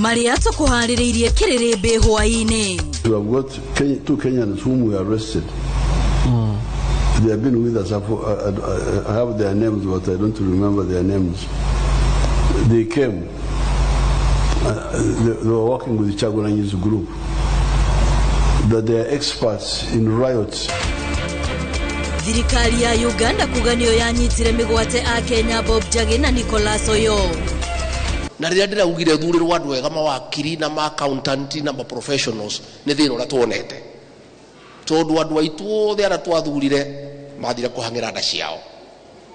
Marĩa tũkũharĩrĩirie kĩrĩrĩmbĩ hwaĩ-inĩ. We have got two Kenyans whom we arrested. They have been with us. I have their names, but I don't remember their names. They came. They were working with Kyagulanyi's group. That they are experts in riots. Thirikari ya Uganda kuga nĩyo yanyitire mĩgwate a Kenya Bob Njagi na Nicholas Oyo. Na rĩrĩa ndĩraugire thurĩrwo andũ ega mawakiri na ma accountant na ma professionals nĩ thĩna ũrĩa tuonete, tondũ andũ aitũ othe arĩa twathurire mathire kũhang'ĩra nda ciao,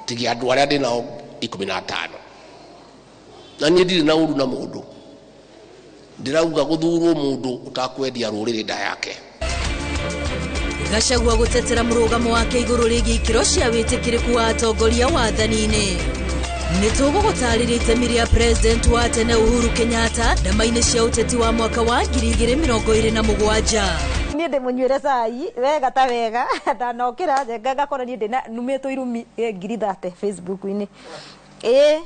tigia andũ arĩa ndĩ nao 15. Na niĩ ndirĩ na ũru na mũndũ, ndĩrauga gũthurwo mũndũ ũtakwendia rũrĩrĩ nda yake. Gachagua gũtetera mũrũgamo wake igũrũ rĩgiĩ ikĩro cia wĩtĩkĩrĩku wa atongoria wathani-inĩ. Nĩ tũgũgũtarĩria itemi rĩa President wa tene Uhuru Kenyatta ndama-inĩ cia ũteti wa mwaka wa 2027. Niĩ ndĩmũnyuĩre cai wega ta wega, ndanokĩra njenga ngakora niĩ ndĩna numĩtwo irumi ngiri 30 Facebook-inĩ. Ĩĩ.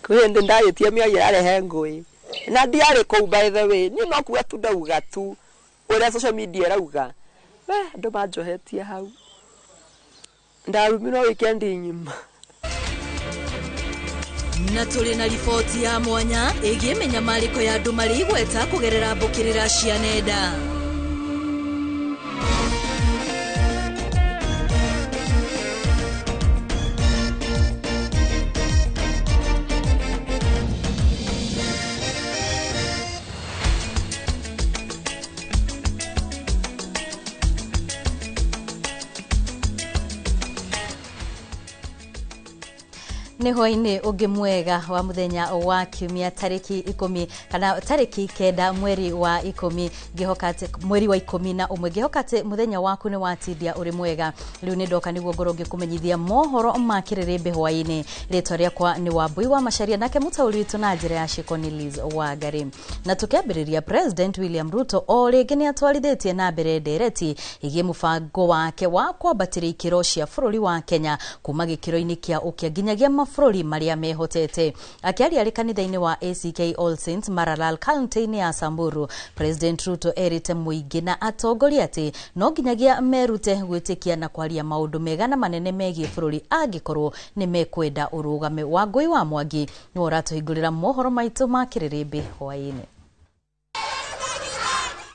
Kwĩ hĩndĩ ndahĩtia mĩario ĩrarehe ngũĩ na ndiarĩ kũu, by the way, niĩ no kuga tu ndauga tu ũrĩa social media ĩrauga. We andũ manjohetie hau, ndarumirwo weekend ng'ima. Na tũrĩ na riboti ya mwanya ĩgiĩ mĩnyamarĩko ya andũ marĩ igweta kũgerera mbũkĩrĩra cia nenda. Nĩ hwaĩ-inĩ ũngĩ mwega wa mũthenya wa kiumia tarĩki 10 kana tarĩki 9 mweri wa 10, ngĩhoka atĩ mweri wa 11, ngĩhoka atĩ mũthenya waku nĩ watindia ũrĩ mwega. Rĩu nĩ ndoka nĩguo ngorwo ngĩkũmenyithia mohoro ma kĩrĩrĩmbĩ hwaĩ-inĩ. Rĩtwa rĩakwa nĩ Wambui wa Macharia, nake mũtaũri witũ na njĩra ya ciĩko nĩ Liz Wangari. Na tũkĩambĩrĩria, President William Ruto o rĩngĩ nĩ atwarithĩtie na mbere ndereti ĩgiĩ mũbango wake wa kwambatĩria ikĩro cia bũrũri wa Kenya kuma gĩkĩro-inĩ kĩa ũkĩa nginyagia mabũrũri marĩa mehotete. Akĩaria arĩ kanitha-inĩ wa ACK All Saints Maralal kaunti-inĩ ya Samburu, President Ruto erĩte mũingĩ na atongoria atĩ no nginyagia merute gwĩtĩkia na kwaria maũndũ mega na manene megiĩ bũrũri angĩkorwo nĩ mekwenda ũrũgame. Wangũi wa Mwangi nĩwe ũratũhingũrĩra mohoro maitũ ma kĩrĩrĩmbĩ hwaĩ-inĩ.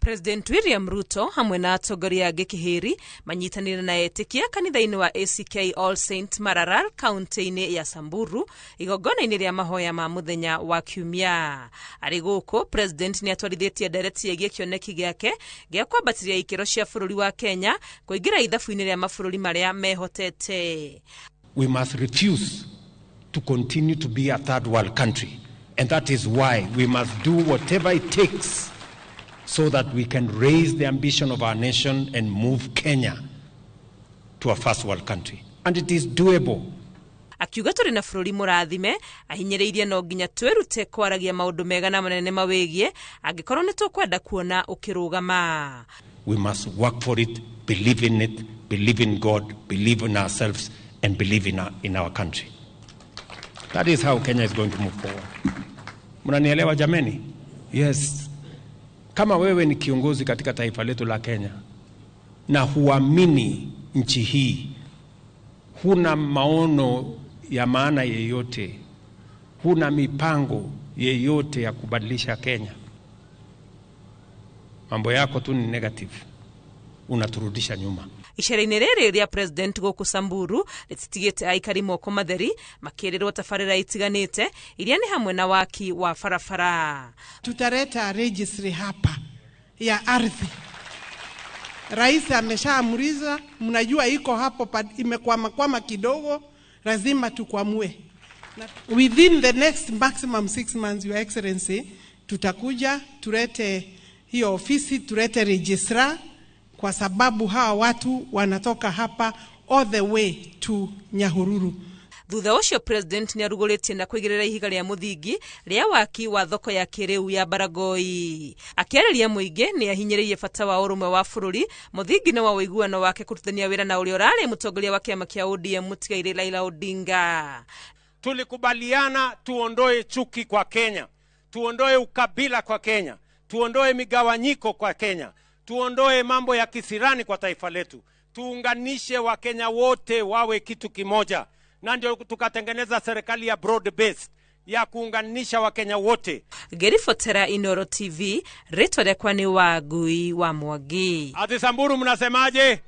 President William Ruto hamwe na atongoria angĩ kĩhĩri manyitanĩire na etĩkia kanitha-inĩ wa ACK All Saint Maralal kaunti-inĩ ya Samburu igongona-inĩ rĩa mahoya ma mũthenya wa kiumia. Arĩ gũkũ, President nĩ atwarithĩtie ndereti ĩgiĩ kĩoneki gĩake gĩa kwambatĩria ikĩro cia bũrũri wa Kenya kũingĩra ithabu-inĩ rĩa mabũrũri marĩa mehotete. We must refuse to continue to be a third world country, and that is why we must do whatever it takes so that we can raise the ambition of our nation and move Kenya to a first world country. And it is doable. Akiuga tũrĩ na bũrũri mũrathime, ahinyĩrĩirie no nginya twĩrute kwaragia maũndũ mega na manene mawĩgiĩ angĩkorwo nĩ tũkwenda kuona ũkĩrũgama. We must work for it, believe in it, believe in God, believe in ourselves, and believe in our country. That is how Kenya is going to move forward. Mnanielewa jameni? Yes. Kama wewe ni kiongozi katika taifa letu la Kenya na huamini nchi hii, huna maono ya maana yeyote, huna mipango yeyote ya kubadilisha Kenya, mambo yako tu ni negative, unaturudisha nyuma. Icera-inĩ rĩrĩ rĩa President gũkũ Samburu rĩtitigĩte aikari moko matheri makĩrĩrwo tabarĩra itiganĩte iria nĩ hamwe na waki wa barabara. Tutaleta registry hapa ya ardhi. Rais ameshaamriza, mnajua iko hapo imekwama kidogo, lazima tukwamue. Within the next maximum 6 months, Your Excellency, tutakuja tulete hiyo ofisi, tulete registrar, kwa sababu hawa watu wanatoka hapa all the way to Nyahururu. Thutha ũcio President nĩ arugũrĩtie na kũigĩrĩra ihiga rĩa mũthingi rĩa waki wa thoko ya kĩrĩu ya Baragoi. Akĩarĩria mũingĩ nĩ ahinyĩrĩirie bata wa ũrũmwe wa bũrũri, mũthingi na wa ũiguano wake kũrutithania wĩra na ũrĩa ũrarĩ mũtongoria wa kĩama kĩa ODM mũtigairĩ Raila Odinga. Tulikubaliana tuondoe chuki kwa Kenya. Tuondoe ukabila kwa Kenya, tuondoe migawanyiko kwa Kenya, tuondoe mambo ya kisirani kwa taifa letu, tuunganishe Wakenya wote wawe kitu kimoja, na ndio tukatengeneza serikali ya broad based ya kuunganisha Wakenya wote. Ngĩribotera Inoro TV, rĩtwa rĩakwa nĩ Wangui wa Mwangi. Ati Samburu mnasemaje?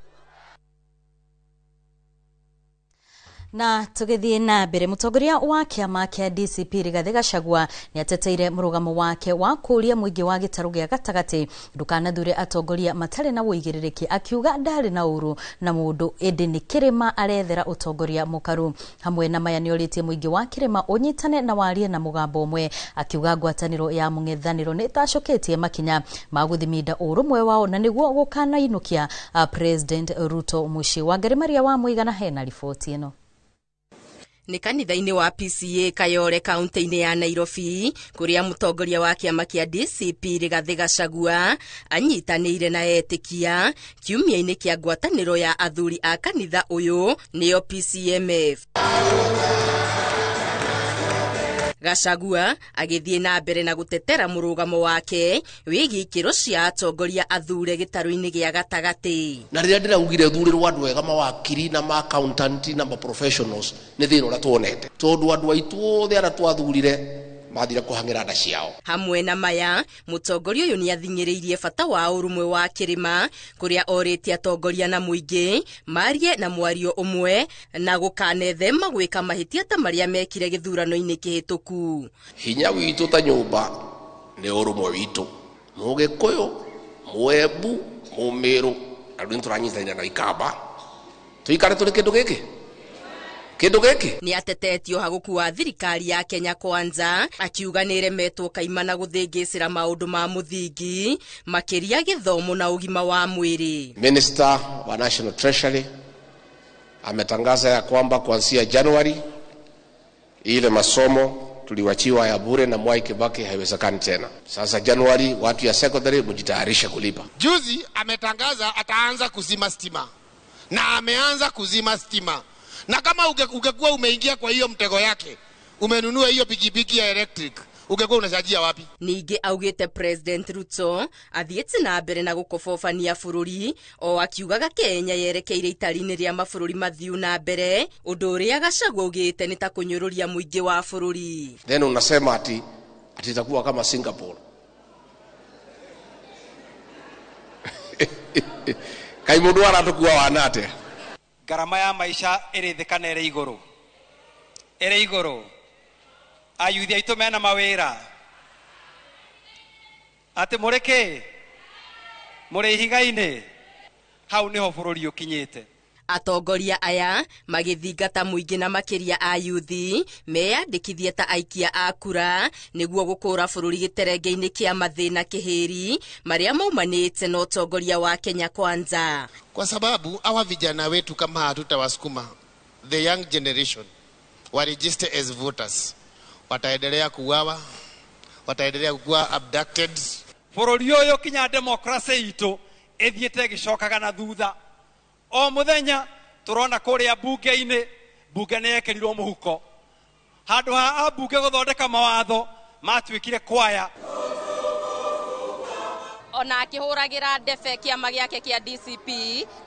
Na tugithie na mbere, mutongoria wa kiama kia DCP Rigathi Gachagua ni ateteire murugamo wake wa kuria muingi wa gitaru gia gatagati ndukanathure atongoria matari na uigiririkia, akiuga ndari na uru na mundu indi ni kirima arethera utongoria mukaru. Hamwe na maya nioritie muingi wa kirima unyitane na warie na mugambo umwe, akiuga ngwataniro ya mung'ethaniro ni itacoketie makinya ma guthiminda urumwe wao na niguo gukanainukia President Ruto muciĩ. Wangari Maria wa Muigana hena riboti ĩno. Nĩ kanitha-inĩ wa PCA Kayole kaunti-inĩ ya Nairobi kũrĩa mũtongoria wa kĩama kĩa DCP Rigathi Gachagua anyitanĩire na etĩkia kiumia-inĩ kĩa ngwatanĩro ya athuri a kanitha ũyũ nĩyo PCMF. Gachagua agĩthiĩ na mbere na gũtetera mũrũgamo wake wĩgiĩ ikĩro cia atongoria athure gĩtarũ-inĩ gĩa gatagatĩ. Na rĩrĩa ndĩraugire thurĩrwo andũ ega mawakiri na ma accountant na ma professionals nĩ thĩna ũrĩa tuonete, tondũ andũ aitũ othe arĩa twathurire mathire kũhang'ĩra nda ciao. Hamwe na maya, mũtongoria ũyũ nĩathing'ĩrĩirie bata wa ũrũmwe wa kĩrĩma kũrĩa orĩtie atongoria na mũingĩ marie na mwario ũmwe na gũkanethema gwĩka mahĩtia ta marĩa mekire gĩthurano-inĩ kĩhĩtũku. Hinya witũ ta nyũmba nĩ ũrũmwe witũ, Mũgĩkũyũ, Mũembu, Mũmĩrũ, na rĩu nĩtũranyitanĩra na Ikamba tũikare tũrĩ kĩndũ gĩkĩ kindu giki. Ni atetetio hagukua thirikari ya Kenya Kwanza akiuga ni iremetwo kaimana guthingicira maundu ma muthingi makiria githomo na ugima wa mwiri. Minister wa National Treasury ametangaza ya kwamba kuanzia Januari ile masomo tuliwachiwa ya bure na Mwai Kibaki haiwezekani tena. Sasa Januari watu ya secondary mjitayarishe kulipa. Juzi ametangaza ataanza kuzima stima, na ameanza kuzima stima. Na kama ungekuwa umeingia kwa hiyo mtego yake, umenunua hiyo pikipiki ya electric, ungekuwa unachajia wapi? Ningĩ augĩte President Ruto athiĩte na mbere na gũkobobania bũrũri o akiugaga Kenya yerekeire itari-inĩ rĩa mabũrũri mathiu na mbere, ũndũ ũrĩa Gachagua augĩte nĩ ta kũnyũrũria mũingĩ wa bũrũri. Then unasema ati itakuwa kama Singapore. Kai mũndũ aratukua wana atĩa? Ngarama ya maisha ĩrĩ thĩ kana ĩrĩ igũrũ? Ĩrĩ igũrũ. Ayuthi aitũ mena mawĩra. Atĩ mũrĩ kĩ? Mũrĩ ihiga-inĩ? Hau nĩho bũrũri ũkinyĩte. Atongoria aya magĩthingata mũingĩ na makĩria ayuthi meyandĩkithie ta aikia a kura nĩguo gũkũra bũrũri gĩterenge-inĩ kĩa mathĩna kĩhĩri marĩa maumanĩte na ũtongoria wa Kenya Kwanza. Kwa sababu hawa vijana wetu kama hatutawasukuma, the young generation wa register as voters, wataendelea kuuawa, wataendelea kuwa abducted. Bũrũri ũyũ kinya democracy itũ ĩthiĩte ĩgĩcokaga na thutha. O muthenya turona kuria bunge-inĩ, bunge nĩ yekĩrirwo mũhuko. Handũ ha ambunge gũthondeka mawatho matuĩkire kwaya. Ona akĩhũragĩra ndebe kĩama gĩake kĩa DCP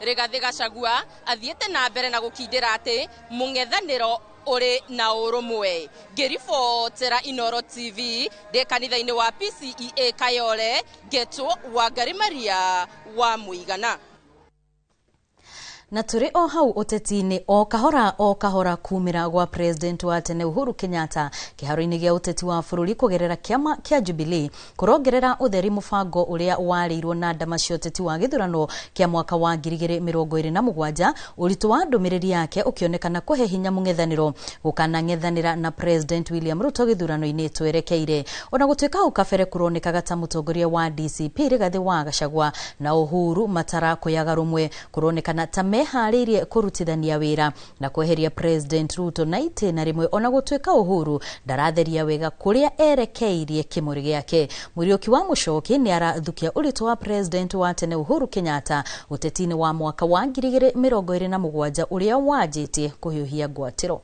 Rigathi Gachagua athiĩte na mbere na gũkindĩra atĩ mũng'ethanĩro ũrĩ na ũrũmwe. Ngĩribotera Inoro TV ndĩ kanitha-inĩ wa PCEA Kayole, ngetwo Wangari Maria wa Mũigana. Na tũrĩ o hau ũteti-inĩ, o kahora kumĩra gwa President wa tene Uhuru Kenyatta kĩharo-inĩ gĩa ũteti wa bũrũri kũgerera kĩama kĩa Jubilee kũrongerera ũtheri mũbango ũrĩa warĩirwo na ndama cia ũteti wa gĩthurano kĩa mwaka wa 2027, ũritũ wa ndũmĩrĩri yake ũkĩonekana kũhe hinya mũng'ethanĩro gũkanang'ethanĩra na President William Ruto gĩthurano-inĩ twerekeire. Ona gũtuĩka hau kabere kũronekaga ta mũtongoria wa DCP Rigathi wa Gachagua na Uhuru matarakoyaga rũmwe, kũronekana ta meharĩirie kũrutithania wĩra na kweheria President Ruto na itĩna rĩmwe, ona gũtuĩka Uhuru ndaratheria wega kũrĩa erekeirie kĩmũrĩ gĩake. Mũriũki wa Mũcoki nĩ arathukia ũritũ wa President wa tene Uhuru Kenyatta ũteti-inĩ wa mwaka wa 2027 ũrĩa wanjĩtie kũhiũhia ngwatĩro.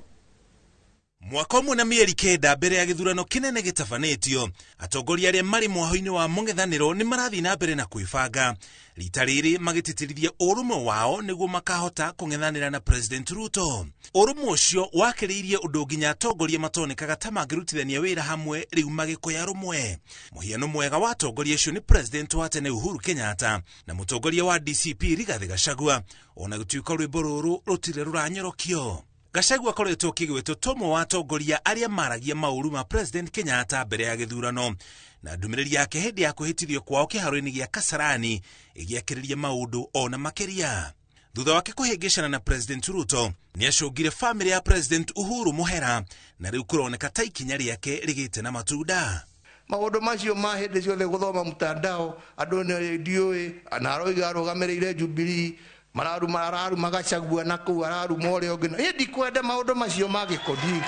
Mwaka ũmwe na mĩeri 9 mbere ya gĩthurano kĩnene gĩtabanĩtio, atongoria arĩa marĩ mwaho-inĩ wa mũng'ethanĩro nĩ marathiĩ na mbere na kwĩbanga rita rĩrĩ magĩtĩtĩrithia ũrũmwe wao nĩguo makahota kũng'ethanĩra na President Ruto. Ũrũmwe ũcio wakĩrĩirie ũndũ nginya atongoria matonekaga ta mangĩrutithania wĩra hamwe rĩu magĩkoya rũmwe. Mũhiano mwega wa atongoria acio nĩ President wa tene Uhuru Kenyatta na mũtongoria wa DCP Rigathi Gachagua, ona gũtuĩka rwĩmbo rũrũ rũtirĩ rũranyorokio. Gachagua akoretwo akĩgwetwo ta ũmwe wa atongoria arĩa maragia maũru ma President Kenyatta mbere ya gĩthurano, na ndũmĩrĩri yake hĩndĩ ya kwĩhĩtithio kwao kĩharo-inĩ gĩa Kasarani ĩgĩakĩrĩria maũndũ ona makĩria. Thutha wake kũhĩngĩcana na President Ruto, nĩ acũngire famĩlĩ ya President Uhuru mũhera, na rĩu kũroneka ta ikinya rĩake rĩgĩte na matunda. Maũndũ macio ma hĩndĩ ciothe gũthoma mtandao andũ nĩ ndiũĩ na aroiga arũgamĩrĩire Jubilee mararuma araruma Gachagua na kũu araruma ũrĩa ũngĩ. Ĩ ndikwenda maũndũ macio ma gĩkoni.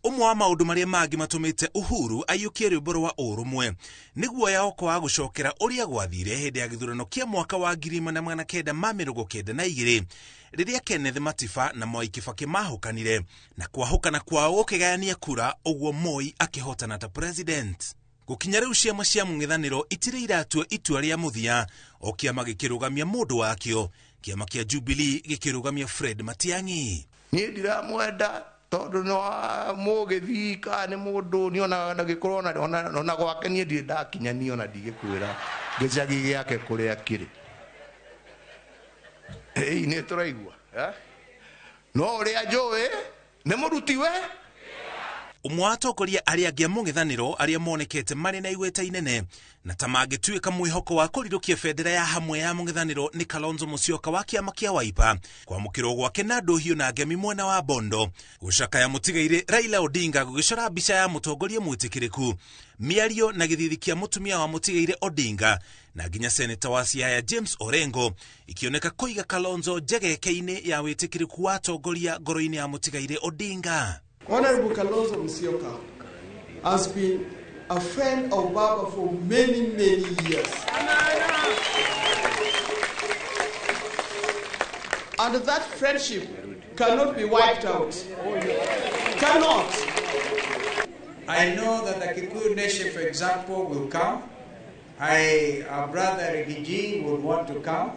Ũmwe wa maũndũ marĩa mangĩ matũmĩte Uhuru aiyũkie rwĩmbo rwa ũrũmwe nĩ guoya wa kwaga gũcokera ũrĩa gwathire hĩndĩ ya gĩthurano kĩa mwaka wa 1992 rĩrĩa Kenneth Matiba na Mwai Kibaki mahũkanire, na kwahũkana kwao gũkĩgayania kura, ũguo Moi akĩhotana ta president. Gũkinya rĩu ciama cia mũng'ethanĩro itirĩ iratua itua rĩa mũthia, o kĩama gĩkĩrũgamia mũndũ wakĩo, kĩama kĩa Jubilee gĩkĩrũgamia Fred Matiang'i. Niĩ ndiramwenda tondũ no mũgĩthii kana nĩ mũndũ niĩ ona ndagĩkorwo ona gwake niĩ ndirĩ ndakinya niĩ ona ndigĩkwĩra gĩcagi gĩake kũrĩa kĩrĩ. Ĩĩ nĩ tũraigua no ũrĩa njũĩ nĩ mũruti we. Ũmwe wa atongoria arĩa angĩ a mũng'ethanĩro arĩa monekete marĩ na igweta inene na ta mangĩtuĩka mwĩhoko wa kũrirũkia bendera ya hamwe ya mũng'ethanĩro nĩ Kalonzo Musyoka wa kĩama kĩa Wiper, kwamũkĩrwo gwake na ndũhiũ na ngemi mwena wa Bondo, gũcakaya mũtigairĩ Raila Odinga gũgĩcora mbica ya mũtongoria mwĩtĩkĩrĩku, mĩario na gĩthithi kĩa mũtumia wa mũtigairĩ Odinga na nginya seneta wa Siaya James Orengo ikĩoneka kũiga Kalonzo njegeke-inĩ ya wĩtĩkĩrĩku wa atongoria ngoro-inĩ ya mũtigairĩ Odinga. Honorable Kalonzo Musyoka has been a friend of Baba for many, many years. And that friendship cannot be wiped out. Cannot. I know that the Kikuyu nation, for example, will come. Our brother Rigiji would want to come.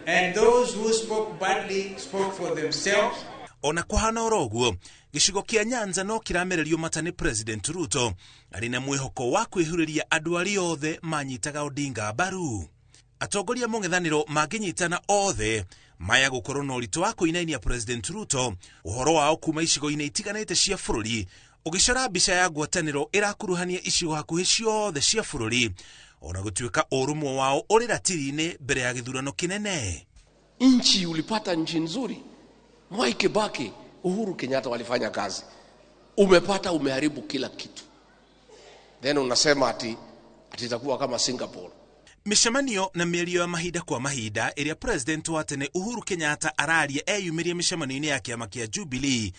And those who spoke badly spoke for themselves. Ona kũhana oro ũguo, gĩcigo kĩa Nyanza no kĩramererio mata nĩ President Ruto arĩ na mwĩhoko wa kwĩhurĩria andũ arĩa othe manyitaga Odinga mbaru. Atongoria mũng'ethanĩro mangĩnyitana othe maya gũkorwo na ũritũ wa kũinainia President Ruto ũhoro wao kuma icigo-inĩ itiganĩte cia bũrũri, ũgĩcora mbica ya ngwatanĩro ĩrakuruhania icigo hakuhĩ ciothe cia bũrũri, ona gũtuĩka ũrũmwe wao ũrĩ ratiri-inĩ mbere ya gĩthurano kĩnene. Nchi ulipata nchi nzuri. Mwai Kibaki, Uhuru Kenyatta walifanya kazi. Umepata, umeharibu kila kitu. Then unasema ati itakuwa kama Singapore. Mĩcemanio na mĩario ya mahinda kwa mahinda ĩrĩa President wa tene Uhuru Kenyatta araria eyumĩrie mĩcemanio-inĩ ya kĩama kĩa Jubilee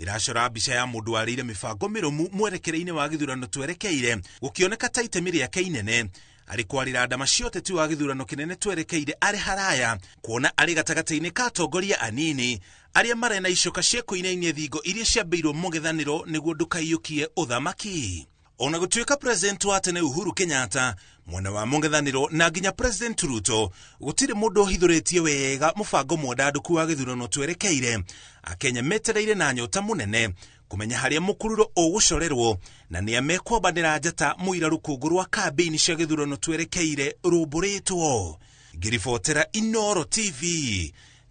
ĩracora mbica ya mũndũ warĩire mĩbango mĩrũmu mwerekera-inĩ wa gĩthurano twerekeire, gũkĩoneka ta itemi rĩake inene arĩ kwarĩra ndama cia ũteti wa gĩthurano kĩnene twerekeire arĩ haraya, kuona arĩ gatagatĩ-inĩ ka atongoria anini arĩa marĩ na icoka cia kũinainia thingo iria ciambĩirwo mũng'ethanĩro nĩguo ndũkaiyũkie ũthamaki. Ona gũtuĩka President wa tene Uhuru Kenyatta mwena wa mũng'ethanĩro na nginya President Ruto gũtirĩ mũndũ ũhithũrĩtie wega mũbango mwandandũku wa gĩthurano twerekeire, Akenya metereire na nyota mũnene kũmenya harĩa mũkururo ũgũcorerwo na nĩa mekwambanĩra njata mũira rũkũngũ rwa kambĩini cia gĩthurano twerekeire rũmbũrĩtwo. Ngĩribotera Inooro TV,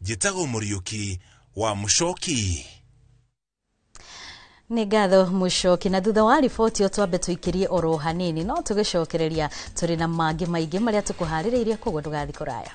njĩtagwo Mũriũki wa Mũcoki. Nĩ ngatho Mũcoki, na thutha wa riboti ĩyo twambe tũikĩrie oro hanini no tũgĩcokereria tũrĩ na mangĩ maingĩ marĩa tũkũharĩrĩirie, koguo ndũgathiĩ kũraya.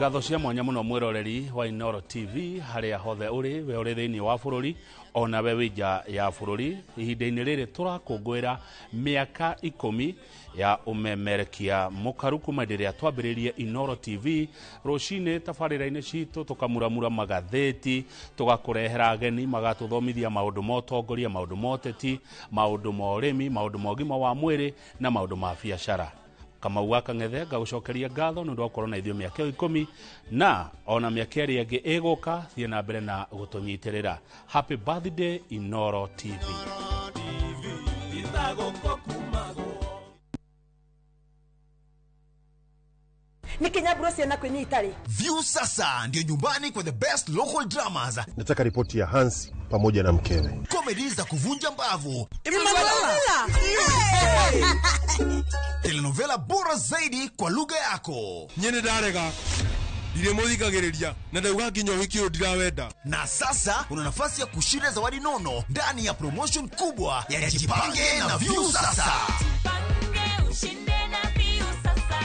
Ngatho cia mwanya muno mwiroreri wa Inooro TV haria hothe uri, we uri thiini wa bururi ona we wi nja ya bururi. Ihinda-inĩ rĩrĩ tũrakũngũĩra mĩaka 10 ya ũmemerekia mũkaru kuma hĩndĩ ĩrĩa twambĩrĩirie Inooro TV. Rũcinĩ tabarĩra-inĩ citũ tũkamuramura magathĩti, tũgakũrehera ageni magatũthomithia maũndũ ma ũtongoria, maũndũ ma ũteti, maũndũ ma ũrĩmi, maũndũ ma ũgima wa mwĩrĩ na maũndũ ma biacara. Kamau wa Kang'ethe ngagũcokeria ngatho nĩ ũndũ wa gũkorwo na ithuĩ mĩaka ĩyo 10 na ona mĩaka ĩrĩa ĩngĩ ĩgũka. Thiĩ na mbere na gũtũnyitĩrĩra. Happy birthday Inooro TV. Nikinyaburo ciana kwĩnyita rĩ. View sasa ndio nyumbani kwa the best local dramas. Nataka ripoti ya Hans pamoja na mkewe. Comedy za kuvunja mbavu. Emanuela. Telenovela bora zaidi kwa lugha yako. Nyene ndarega. Ndiremuthikagiriria na ndauga nginya ũhiki ũyũ ndirawenda. Na sasa una nafasi ya kushinda zawadi nono ndani ya promotion kubwa ya Jipange na View Sasa. Jipange ushinde na View Sasa.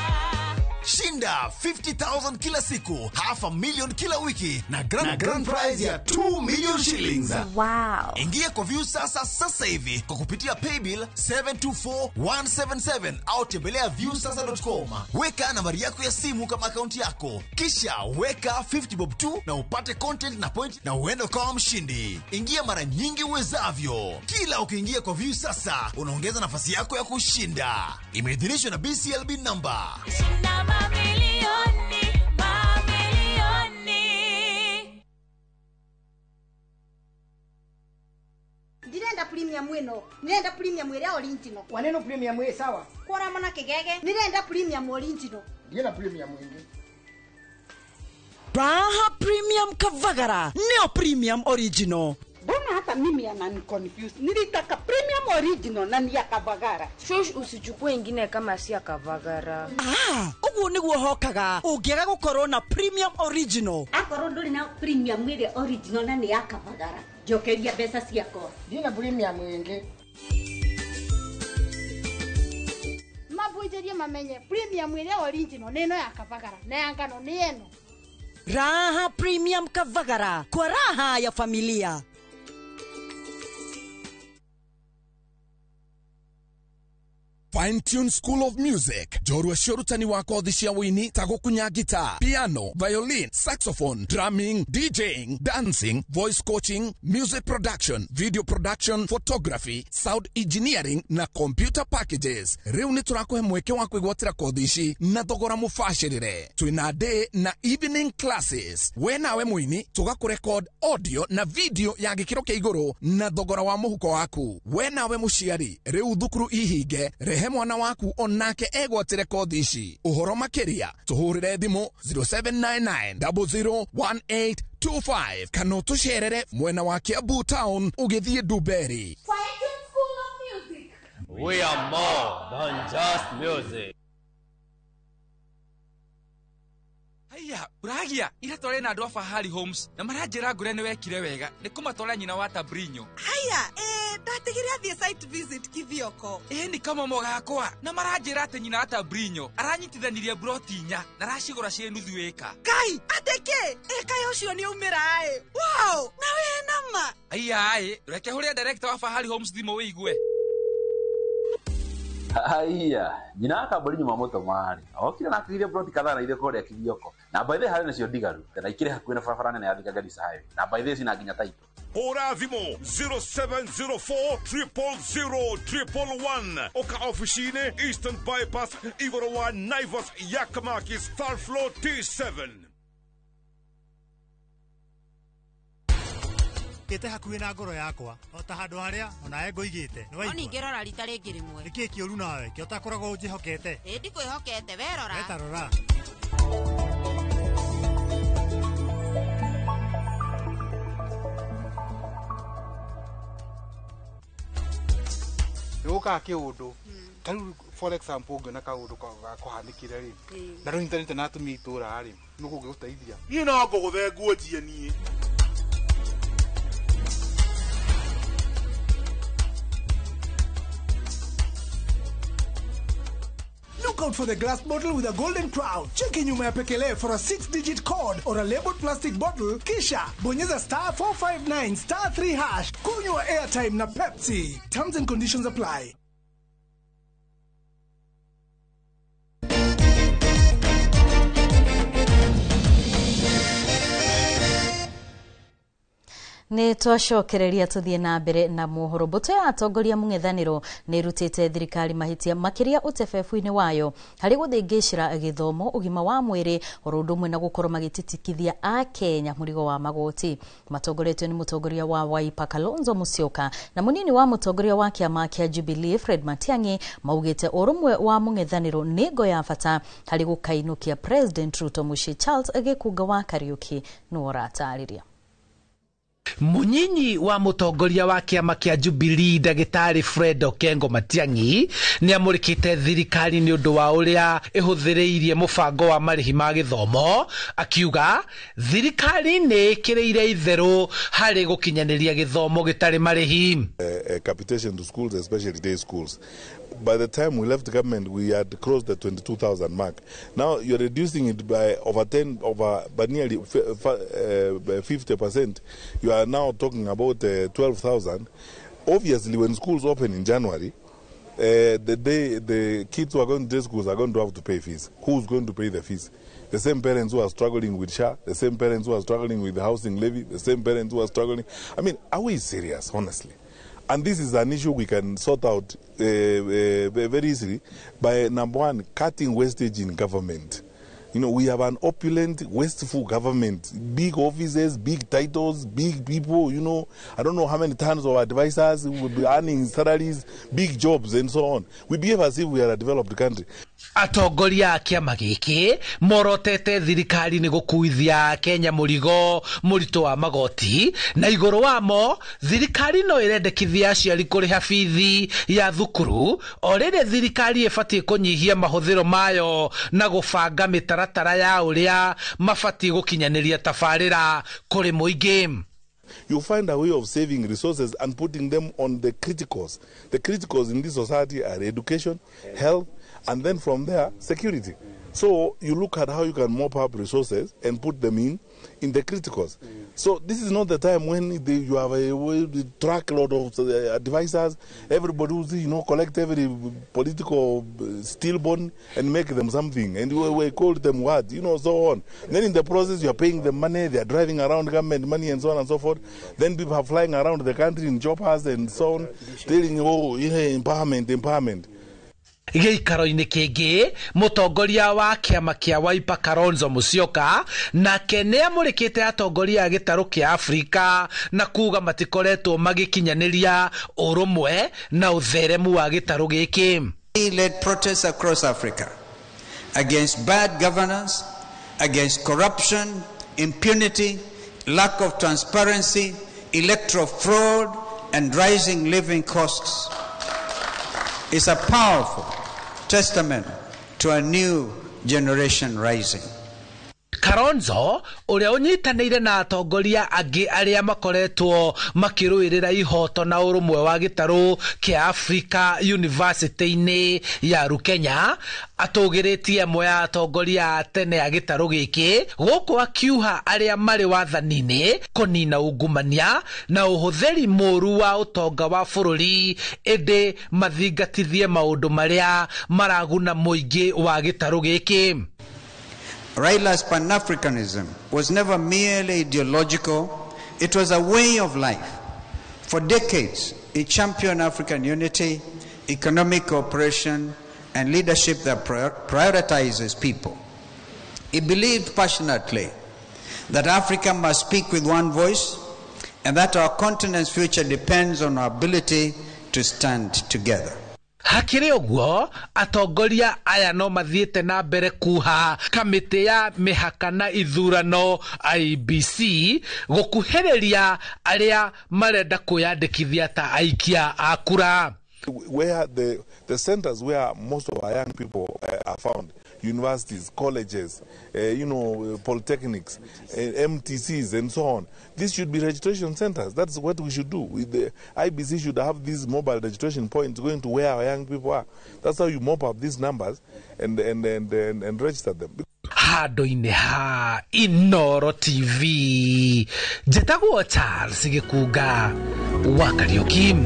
Shinda 50,000 kila siku, 500,000 kila wiki na grand prize ya 2 million shillings. Wow. Ingia kwa View Sasa sasa hivi kwa kupitia paybill 724177 au tembelea viewsasa.com. Weka nambari yako ya simu kama akaunti yako, kisha weka 50 bob tu na upate content na point na uende ukawa mshindi. Ingia mara nyingi uwezavyo. Kila ukiingia kwa View Sasa unaongeza nafasi yako ya kushinda. Imeidhinishwa na BCLB number. Shinda mamilioni, mamilioni. Ndirenda premium ino, ndirenda premium ĩrĩa original. Waneno premium ĩ sawa. Kwora mwana kigege, ndirenda premium original. Ndienda premium ĩngĩ. Raha Premium Kavagara, neo premium original. Mbona hata mimi anani confuse. Nilitaka premium original na ni ya Kavagara. Shush, usichukue ingine kama si ya Kavagara. Ah, uguo niguo hokaga. Ungiaga gukorwo na premium original. Akorwo nduri na premium ile original na ni ya Kavagara. Njokeria mbeca ciakwa. Ndina premium ĩngĩ. Mabunjĩrie mamenye premium ile original nĩ ĩno ya Kavagara na ya ngano nĩ ĩno. Raha Premium Kavagara kwa raha ya familia. Fine Tune School of Music, njorua cia ũrutani wa kothi cia wũini ta gũkunya guitar, piano, violin, saxophone, drumming, DJing, dancing, voice coaching, music production, video production, photography, sound engineering na computer packages. Rĩu nĩ tũrakũhe mweke wa kwĩgwatĩra kothi ici na thogora mũbacĩrĩre. Twĩna day na evening classes. We nawe mũini tũgakũrecord audio na video ya gĩkĩro kĩa igũrũ na thogora wa mũhuko waku. We nawe mũciari, rĩu thukuru ihinge, rehe mwana waku onake egwatĩre kothi ici. Ũhoro makĩria tũhũrĩre thimũ 0799001825 kana ũtũcerere mwena wa Kiambu town ũgĩthiĩ Ndumberi. We are more than just music. Haiya, uragia ira tware na andu a Fahari Homes na maranjira ngure ni wekire wega ni kumatwara nyina wa Tabrinyo. Haiya, ndatigire athie site visit Kithioko. Ni kamomo gakwa na maranjira ati nyina wa Tabrinyo aranyitithanirie broti 4 na aracigura cie nuthu ĩka. Kai, ateke kai ucio ni umira ĩ. Wow, na we nama. Haiya, reke huria director wa Fahari Homes thimo wigue. Haiya, nyina akambori nyuma moto mari. Okire na akigiria broti kadhaa na ithe kũrĩa Kithioko. Na by the harĩ nacio ndigaru, na ikĩrĩ hakuhĩ na barabara nene ya Thika Garissa Highway. Na by the cina nginya title. Hũra thimũ 0704 000 111. Oka ofici-inĩ Eastern Bypass igũrũ wa Naivas Yakamakis third floor T7. Ite hakuhĩ na ngoro yakwa o ta handũ harĩa onawe ngũigĩte. No ningĩ rora rita rĩngĩ rĩmwe. Nĩkĩĩ kĩũru nawe kĩo ũtakoragwo ũnjĩhokete? Ĩ ndikwĩhokete, we rora. We ta rora. Nĩgũkaga kĩũndũ ta rĩu for example ũngĩona kaũndũ gakũhanĩkire rĩ na ndũnyitanĩte na atumia itũra rĩ nũ kũngĩgũteithia. Niĩ no ngũgũthe nguo njie niĩ. Look out for the glass bottle with a golden crown. Cheki nyuma ya pekele for a 6-digit code or a labeled plastic bottle. Kisha bonyeza star 459 star 3 hash. Kunywa airtime na Pepsi. Terms and conditions apply. Nĩ twacokereria tũthiĩ na mbere na mohoro. Mbũtũ ya atongoria mũng'ethanĩro nĩ ĩrutĩte thirikari mahĩtia makĩria ũtebebu-inĩ wayo harĩ gũthĩngĩcĩra gĩthomo, ũgima wa mwĩrĩ oro ũndũ ũmwe na gũkorwo magĩtitikithia Akenya mũrigo wa magoti. Matongoretio nĩ mũtongoria wa Wiper Kalonzo Musyoka na mũnini wa mũtongoria wa kĩama kĩa Jubilee Fred Matiang'i maugĩte ũrũmwe wa mũng'ethanĩro nĩ ngo ya bata harĩ gũkainũkia President Ruto mũciĩ. Charles Gĩkunga wa Kariuki nĩwe ũratarĩria. Munyinyi wa mutongoria wa kiama kia Jubilee Ndagĩtarĩ Fred Okengo Matiang'i nĩ amũrĩkĩte thirikari nĩ ũndũ wa ũrĩa ĩhũthĩrĩirie mũbango wa marĩhi ma gĩthomo, akiuga thirikari nĩ ĩkĩrĩire itherũ harĩ gũkinyanĩria gĩthomo gĩtarĩ marĩhi. Capitation to schools, especially day schools. By the time we left the government, we had crossed the 22,000 mark. Now you're reducing it by over 10, over by nearly 50%. You are now talking about 12,000. Obviously, when schools open in January, the day the kids who are going to day schools are going to have to pay fees. Who's going to pay the fees? The same parents who are struggling with SHA, the same parents who are struggling with the housing levy, the same parents who are struggling. I mean, are we serious, honestly? And this is an issue we can sort out very easily by, number one, cutting wastage in government. You know, we have an opulent, wasteful government. Big offices, big titles, big people, you know. I don't know how many tons of advisors will be earning salaries, big jobs, and so on. We behave as if we are a developed country. Atongoria a kĩama gĩkĩ morotete thirikari nĩ gũkuithia Kenya mũrigo mũritũ wa magoti, na igũrũ wamo thirikari no ĩrendekithia aciari kũrĩha bithi ya thukuru o rĩrĩ thirikari ĩbatiĩ kũnyihia mahũthĩro mayo na gũbanga mĩtaratara ya ũrĩa mabatiĩ gũkinyanĩria tabarĩra kũrĩ mũingĩ. You find a way of saving resources and putting them on the criticals. The criticals in this society are education, health, and then from there, security. So you look at how you can mop up resources and put them in the criticals. So this is not the time when you have a truckload of advisors, everybody who's, you know, collect every political stillborn and make them something. And we call them what, you know, so on. Then in the process, you are paying them money, they are driving around government money and so on and so forth. Then people are flying around the country in choppers and so on, telling, oh, yeah, empowerment, empowerment. Gĩikaro-inĩ kĩngĩ mũtongoria wa kĩama kĩa Wiper Kalonzo Musyoka nake nĩ amũrĩkĩte atongoria a gĩtarũ kĩa Afrika na kuga matikoretwo magĩkinyanĩria ũrũmwe na ũtheremu wa gĩtarũ gĩkĩ. He led protests across Africa against bad governance, against corruption, impunity, lack of transparency, electoral fraud, and rising living costs. It's a powerful testament to a new generation rising. Kalonzo ũrĩa ũnyitanĩire na atongoria angĩ arĩa makoretwo makĩrũĩrĩra ihoto na ũrũmwe wa gĩtarũ kĩa Africa University-inĩ ya Rukenya atũgĩrĩtie ĩmwe ya atongoria a tene a gĩtarũ gĩkĩ gũkũ akiuha arĩa marĩ wathani-inĩ kũnina ungumania na ũhũthĩri mũru wa ũtonga wa bũrũri ĩndĩ mathingatithie maũndũ marĩa maraguna mũingĩ wa gĩtarũ gĩkĩ. Raila's Pan-Africanism was never merely ideological, it was a way of life. For decades, he championed African unity, economic cooperation, and leadership that prioritizes people. He believed passionately that Africa must speak with one voice and that our continent's future depends on our ability to stand together. Hakĩrĩ ũguo atongoria aya no mathiĩte na mbere kuha kamĩtĩ ya mĩhaka na ithurano IEBC gũkuhĩrĩria arĩa marenda kwĩyandĩkithia ta aikia a kura. Where the centers where most of our young people are found, Universities, colleges, polytechnics, MTCs, and so on. These should be registration centers. That's what we should do. The IBC should have these mobile registration points going to where our young people are. That's how you mop up these numbers and register them. Handũ-inĩ ha Inoro TV njĩtagwo Charles Gĩkunga wa Kariũki.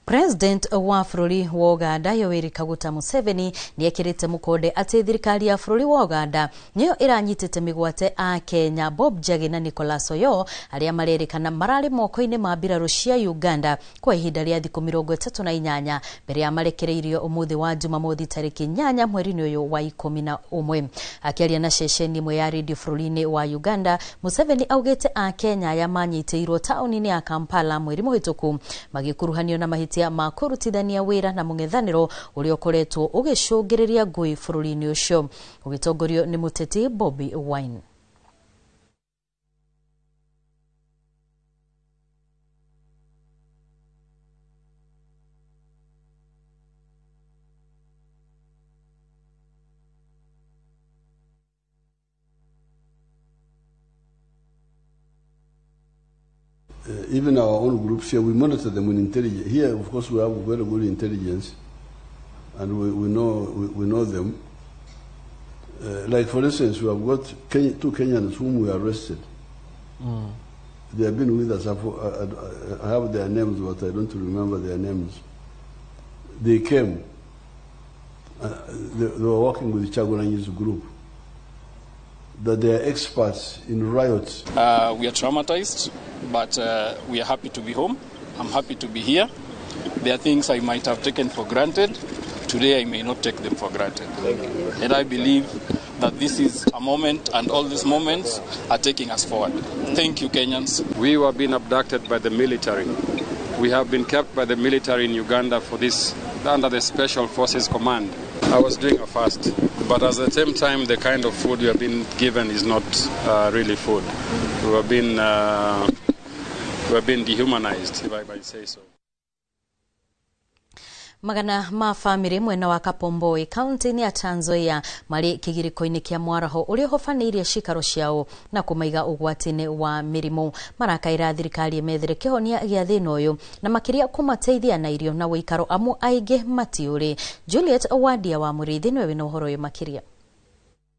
President wa bũrũri wa Uganda Yoweri Kaguta Museveni nĩekĩrĩte mũkonde atĩ thirikari ya bũrũri wa Uganda nĩyo ĩranyitĩte mĩgwate a Kenya Bob Njagi na Nicholas Oyoo arĩa marerĩkana mararĩ moko-inĩ ma mbirarũ cia Uganda kwa ihinda rĩa thikũ 38 mbere ya marekereirio ũmũthĩ wa Jumamothi tarĩki 8 mweri-inĩ ũyũ wa 11. Akĩaria na ceceni ĩmwe ya redio bũrũri-inĩ wa Uganda, Museveni augĩte a Kenya aya manyitĩirwo taũni-inĩ ya Kampala mweri mũhĩtũku magĩkuruhanio na mahĩtia ma kũrutithania wĩra na mũng'ethanĩro ũrĩa ũkoretwo ũgĩcũngĩrĩria ngũĩ bũrũri-inĩ ũcio ũgĩtongorio nĩ mũteti Bobi Wine. Even our own groups here, we monitor them with intelligence. Here, of course, we have very good intelligence, and we know them. Like, for instance, we have got two Kenyans whom we arrested. Mm. They have been with us. I have their names, but I don't remember their names. They came. They were working with Chagulanyi's group. That they are experts in riots. We are traumatized, but we are happy to be home. I'm happy to be here. There are things I might have taken for granted. Today I may not take them for granted. And I believe that this is a moment, and all these moments are taking us forward. Thank you, Kenyans. We were being abducted by the military. We have been kept by the military in Uganda for this, under the Special Forces Command. I was doing a fast, but at the same time, the kind of food we have been given is not really food. We have been dehumanized, if I might say so. Magana ma famĩlĩ mwena wa Kapomboi kaunti-inĩ ya Trans Nzoia marĩ kĩgirĩko-inĩ kĩa mwaraho ũrĩa ũhobanĩirie cikaro ciao na kũmaiga ũgwati-inĩ wa mĩrimũ. Marakaĩra thirikari ĩmethere kĩhonia gĩa thĩna ũyũ na makĩria kũmateithia na irio na ũikaro amu aingĩ matiũrĩ. Juliet Wadia wa Mũrĩithi nĩwe wĩna ũhoro ũyũ makĩria.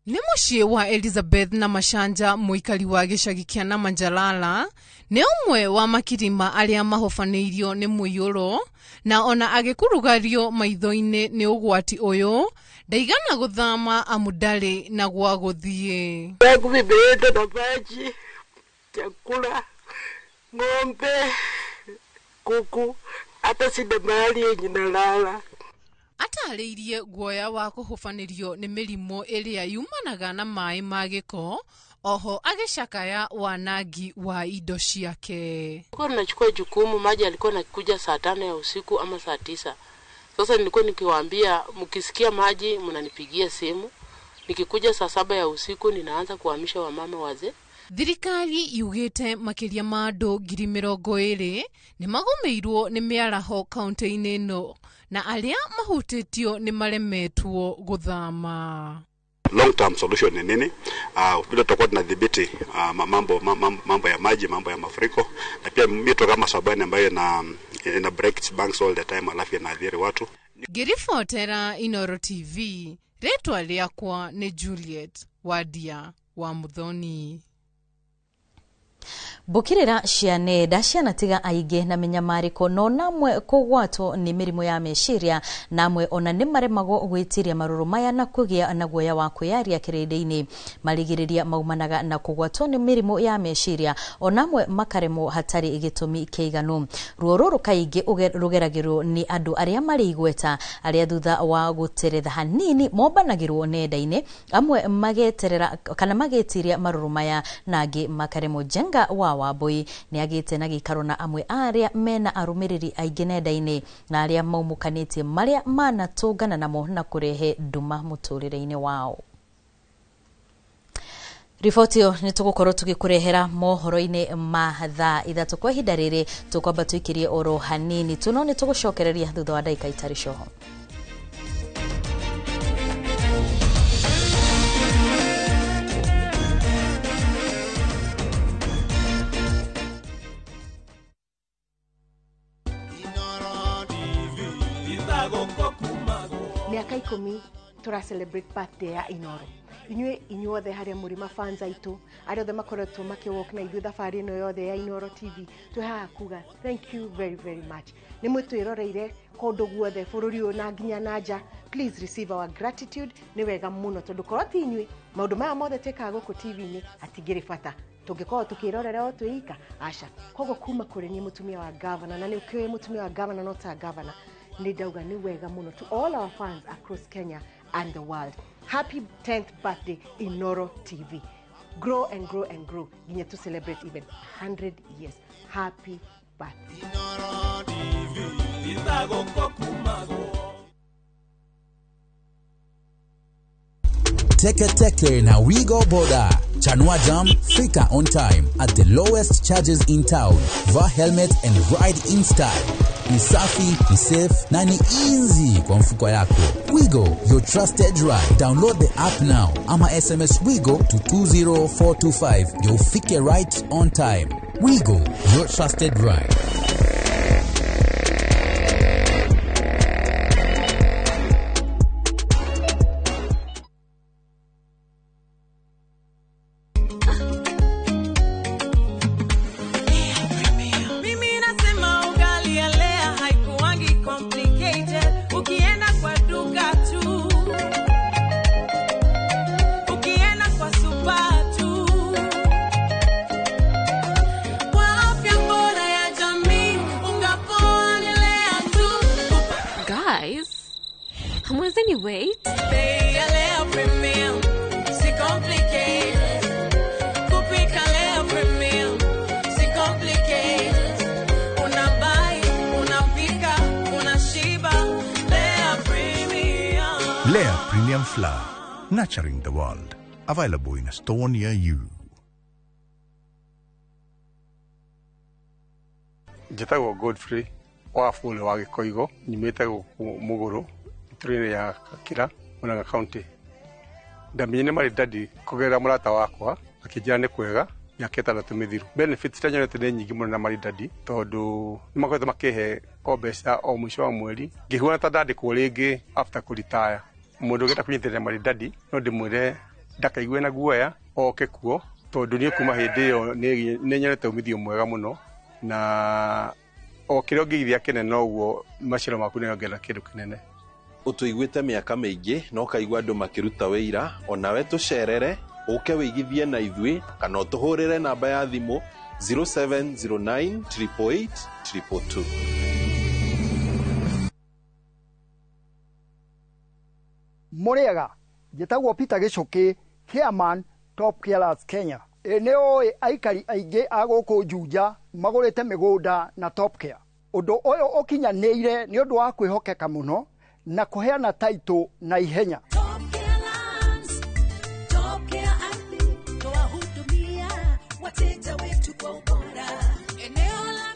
Nĩ mũciĩ wa Elizabeth na Mashanja mũikari wa gĩcagi kĩa Namanjalala nĩ ũmwe wa makirima arĩa mahobanĩirio nĩ mũiyũro na ona agĩkurugario maitho-inĩ nĩ ũgwati ũyũ ndaigana gũthama amu ndarĩ na gwa gũthiĩ. Yangu na maji, chakula, ng'ombe, kuku, hata sina mahali yenye nalala. Atarĩirie guoya wa kũhobanĩrio nĩ mĩrimũ ĩrĩa yumanaga na maĩ ma gĩko oho agĩcakaya wanangi wa indo ciake. Nilikuwa nachukua jukumu, maji yalikuwa yanakuja saa 5 ya usiku ama saa 9. Sasa nilikuwa nikiwaambia mkisikia maji mnanipigia simu. Nikikuja saa 7 ya usiku ninaanza kuhamisha wamama wazee. Thirikari yugĩte makĩria ma andũ 20,000 nĩ magũmĩirwo nĩ mĩaraho kaunti-inĩ ĩno na arĩa mahutĩtio nĩ maremetwo gũthama. Long term solution ni nini? Vile tutakuwa tunadhibiti mambo ya maji, mambo ya mafuriko, na pia mito kama Sabani ambayo ina break banks all the time, alafu inaathiri watu. Ngĩribotera Inoro TV, rĩtwa rĩakwa nĩ Juliet Wadia wa Muthoni. Mbũkĩrĩra cia nenda cianatiga aingĩ na mĩnyamarĩko no namwe kũgwatwo nĩ mĩrimũ ya meciria namwe ona nĩ maremagwo gwĩtiria marũrũ maya na kũgĩa na guoya wa kwĩyaria kĩrĩndĩ-inĩ. Marigĩrĩria maumanaga na kũgwatwo nĩ mĩrimũ ya meciria onamwe makaremwo hatarĩ gĩtũmi kĩiganu. Ruo rũrũ kaingĩ rũgeragĩrwo nĩ andũ arĩa marĩ igweta arĩa thutha wa gũteretha hanini mombanagĩrwo nenda-inĩ, amwe mageterera kana magetiria marũrũ maya na angĩ makaremwo. Njenga wa Wambui nĩ agĩte na gĩikaro na amwe arĩa mena arũmĩrĩri aingĩ nenda-inĩ na arĩa maumũkanĩtie marĩa manatũngana namo na kũrehe nduma mũtũrĩre-inĩ wao. Riboti ĩyo nĩ tũgũkorwo tũgĩkũrehera mohoro-inĩ ma thaa 3 kwa ihinda rĩrĩ tũkwamba tũikĩrie oro hanini tu no nĩ tũgũcokereria thutha wa ndagĩka itarĩ coho. Mĩaka 10 tũra celebrate birthday ya Inoro. Inyuĩ inyuothe harĩa mũrĩ mafans aitũ, arĩa othe makoretwo makĩwalk na ithuĩ thabarĩ ĩno yothe ya Inoro TV, twĩ haha kuga thank you very very much. Nĩ mwĩtwĩroreire kũndũ guothe bũrũri ũyũ na nginya na nja. Please receive our gratitude. Nĩ wega mũno tondũ korwo ti inyuĩ maũndũ maya mothe twĩkaga gũkũ TV-inĩ hatingĩrĩ bata, tũngĩkorwo tũkĩrorera o twĩ ika aca. Koguo kuma kũrĩ niĩ mũtumia wa gavana, na nĩ ũkĩũĩ mũtumia wa gavana no ta gavana, nĩ ndauga nĩ wega mũno to all our fans across Kenya and the world. Happy 10th birthday, Inoro TV. Grow and grow and grow nginya to celebrate even 100 years. Happy birthday. Inoro TV. Teke Teke na Wigo Boda. Chanua Jam, fika on time at the lowest charges in town. Vaa helmet and ride in style. Ni safi, ni safe na ni easy kwa mfuko yako. Wigo, your trusted ride. Download the app now ama SMS Wigo to 20425. You'll fike right on time. Wigo, your trusted ride. Mimi nasema ugali ya Lea haikuwangi complicated. Ukienda kwa duka tu, ukienda kwa super tu, kwa afya bora ya jamii, unga poa ni Lea tu. Guys, hamwezi ni wait? Bei ya Lea Premium si complicated. Kupika Lea Premium si complicated. Unabuy, unapika, unashiba. Lea Premium. Lea Premium Flour, nurturing the world. Available in a store near you. Njĩtagwo Godfrey Wafule wa Gĩkoigo, nyumĩte gũkũ Mũgũrũ, itũra-inĩ ya Gakira, Murang'a County. Ndamenyire Maridadi kũgerera mũrata wakwa, akĩnjĩra nĩ kwega mĩaka 6 mĩthiru. Benefits iria nyonete nĩ nyingĩ mũno na Maridadi tondũ nĩ makoretwo makĩhe o mbeca o mũico wa mweri, ngĩhuana ta ndandĩkwo rĩngĩ after kũritaya. Mũndũ ũngĩenda kũnyitĩrĩra Maridadi no ndĩmwĩre ndakaigue na guoya oke kuo, tondũ niĩ kuma hĩndĩ ĩyo nĩ nyonete umithio mwega mũno, na o kĩrĩa ũngĩigithia kĩnene noguo maciaro maku nĩongerera kĩndũ kĩnene. Ũtũiguĩte mĩaka mĩingĩ na ũkaigua andũ makĩruta wĩira, onawe tũcerere ũke wĩigithie na ithuĩ kana ũtũhũrĩre namba ya thimũ 0709 888 222. Mũrĩega, njĩtagwo Peter Gĩcũkĩ, chairman Top Carers Kenya. Ĩ nĩ ũĩ aikari aingĩ a gũkũ Juja magũrĩte mĩgũnda na Top Care. Ũndũ ũyũ ũkinyanĩire nĩ ũndũ wa kwĩhokeka mũno na kũheana taitũ na ihenya. Top Care Ardhi twahudumia wateja wetu kwa ubora. Eneo la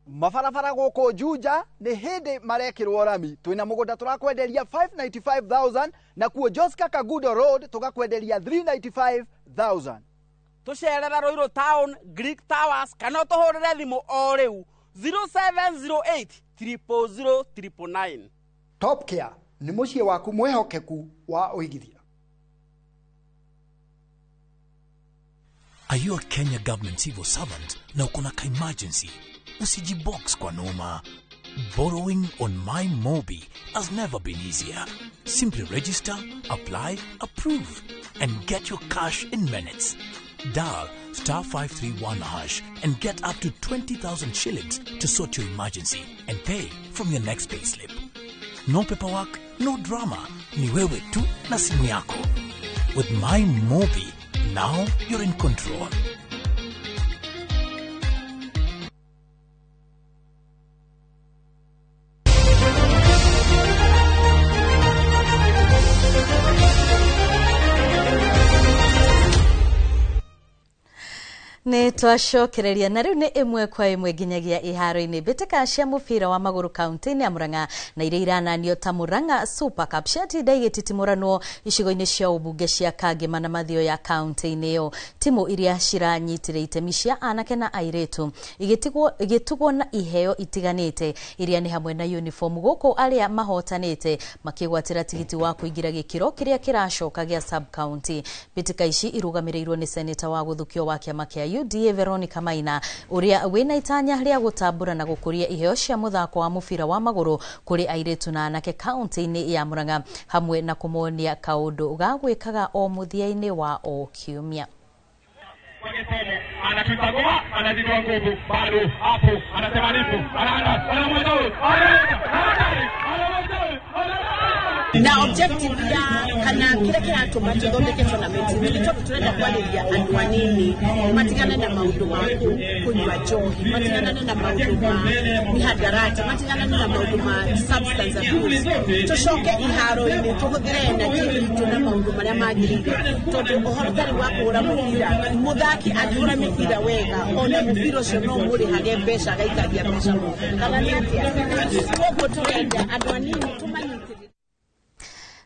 Mabarabara gũkũ Juja nĩ hĩndĩ marekĩrwo rami. Twĩna mũgũnda tũrakwenderia 595,000 na kuo Joska Kagudo Road tũgakwenderia 395,000. Tũcerere Ruiru Town, Greek Towers kana ũtũhũrĩre thimũ o rĩu 0708 000 999. Top Care nĩ mũciĩ waku mwĩhokeku wa ũigithia. Are you a Kenya government civil servant na uko na ka emergency? Usijibox kwa noma. Borrowing on My Mobi has never been easier. Simply register, apply, approve, and get your cash in minutes. Dial star 531 hash and get up to 20,000 shillings to sort your emergency and pay from your next payslip. No paperwork, no drama. Ni wewe tu na simu yako. With My Mobi, now you're in control. Nĩ Twacokereria na rĩu nĩ ĩmwe kwa ĩmwe nginyagia iharo-inĩ. Mbĩtĩka cia mũbira wa magũrũ kaunti-inĩ ya Murang'a na iria irananio ta Murang'a Super Cup ciatinda igĩtitimuranwo icigo-inĩ cia ũmbunge cia Kangema na Mathioya kaunti-inĩ ĩyo. Timu iria ciranyitire itemi cia anake na airĩtu igĩtugwo na iheo itiganĩte iria nĩ hamwe na uniform, gũkũ arĩa mahotanĩte makĩgwatĩra tigiti wa kũingĩra gĩkĩro kĩrĩa kĩracoka gĩa sub county. Mbĩtĩka ici irũgamĩrĩirwo nĩ seneta wa gũthukio wa kĩama kĩa UDA Veronica Maina, ũrĩa wĩna itanya rĩa gũtambũra na gũkũria iheo cia mũthako wa mũbira wa magũrũ kũrĩ airĩtu na anake kaunti-inĩ ya Murang'a, hamwe na kũmonia kaũndũ ga gwĩkaga o mũthia-inĩ wa o kiumia. Anatutagua, anazitoa nguvu, bado hapo, anasema nipo, na objective ya kana kira kiratũma tũthondeke tournament nĩ tondũ tũrenda kwarĩria andũ anini matigane na maũndũ ma kũnyua njohi, matiganane na maũndũ ma mihadarati, matiganane na maũndũ ma substance abuse, tũcoke iharo-inĩ tũhũthĩre energy itũ na maũndũ marĩa magĩrĩire, tondũ ũhoro ũtarĩ wa kũhũra mũbira, mũthaki angĩhũra mĩbira wega ona mũbira ũcio no mũrĩhage mbeca agaikagia mbeca mũno kana nĩ atĩa. Koguo tũrenda andũ anini tũmanyitĩrĩre.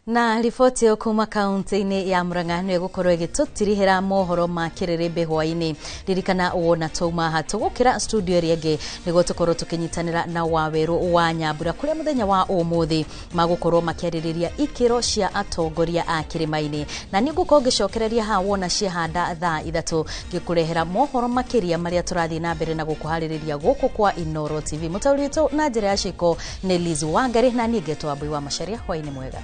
Na riboti ĩyo kuma kaunti-inĩ ya Murang'a nĩyo ĩgũkorwo ĩgĩtũtirihĩra mohoro ma kĩrĩrĩmbĩ hwaĩ-inĩ. Ririkana wona twauma haha tũgũkĩra studio ĩrĩa ĩngĩ nĩguo tũkorwo tũkĩnyitanĩra na Wawerũ wa Nyambura, kũrĩa mũthenya wa ũmũthĩ magũkorwo makĩarĩrĩria ikĩro cia atongoria a kĩrĩma-inĩ. Na nĩ ngũkorwo ngĩcokereria haha wona ciahanda thaa 3 ngĩkũrehera mohoro makĩria marĩa tũrathiĩ na mbere na gũkũharĩrĩria gũkũ kwa Inooro TV. Mũtaũri witũ na njĩra ya ciĩko nĩ Liz Wangari, na niĩ ngetwo Wambui wa Macharia. Hwaĩ-inĩ mwega.